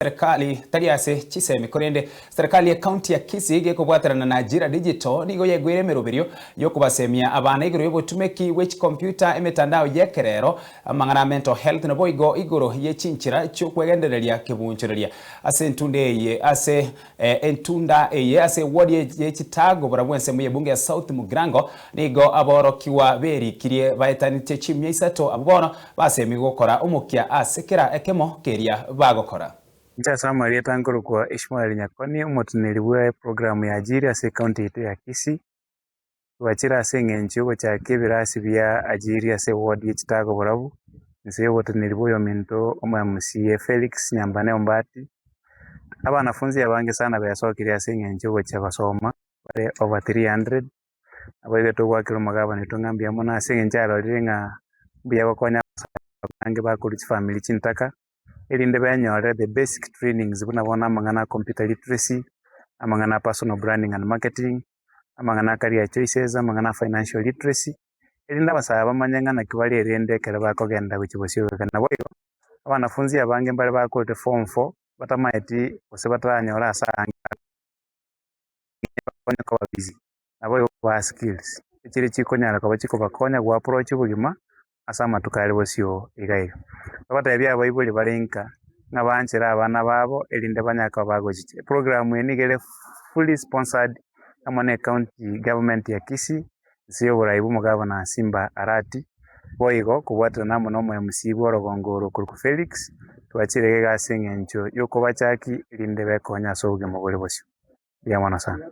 Serikali tari ase chisemi korende serikali ye county ya Kisii gekobwaterana na Ajira Digital nigo yaigwere emeroberio yokobasemia abana igoro yobotumeki bwe chicomputer, emetandao yekerero, amang'ana a mental health naboigo igoro ye chinchera chiokwegendereria kebunchoreria ase entunda eye ase entunda eye ase eward ye Chitago barabwo ensemo ye bunge ya South Mugirango nigo aborokigwa berikirie baetanetie chimia isato abwo bono Basemigwe gokora omokia ase kera ekemo keria bagokora. Inche ase amarieta nkorokwa Ishmael Nyakoni, omoteneneri bwe program ya Ajiri ase ecounty yaito ya Kisii. Twachire ase eng'encho yogochaka ebirasi bia Ajiri ase eward ye Chitago Borabu, inse yoboteneneri bwa oyominto omo MCA Felix Nyambane Ombati. Abanafunzi abange sana besokire ase eng'encho yogochia gosoma bare over 300. Naboigo togoakera omogabane oito ng'a mbuya mono ase eng'encho arorire ng'a mbuya gokonya abange bakorwa chifamiri chintaka, erinde benyore the basic trainings buna bono amang'ana a computer literacy, amang'ana a personal branding and marketing, amang'ana a career choices, amang'ana a financial literacy, erinde abasae bamanye ng'a naki barerende ekero bakogenda gochia bosio. Naboigo, abanafunzi abange mbare bakorete form four, batamaeti gose bataranyora ase aange. Bakonye koba busy, naboigo kobaa skills echire chikonyara koba chikobakonya go approach obogima ase amatuko are bosio iga iga. Togotebi abaibori bare inka ng'a banchere abana babo erinde banyare koba bagochicha. Eprogram eye nigo ere fully sponsored amo na ecounty government ya Kisii, inse ya oborai bwa omogabana Simba Arati, boigo kobwaterana amo na omo MC bwa orogongo oro okorokwa Felix, twachire iga ase eng'encho yokobachaki erinde bekonye ase obogima bore bosio. Mbuya mono sana.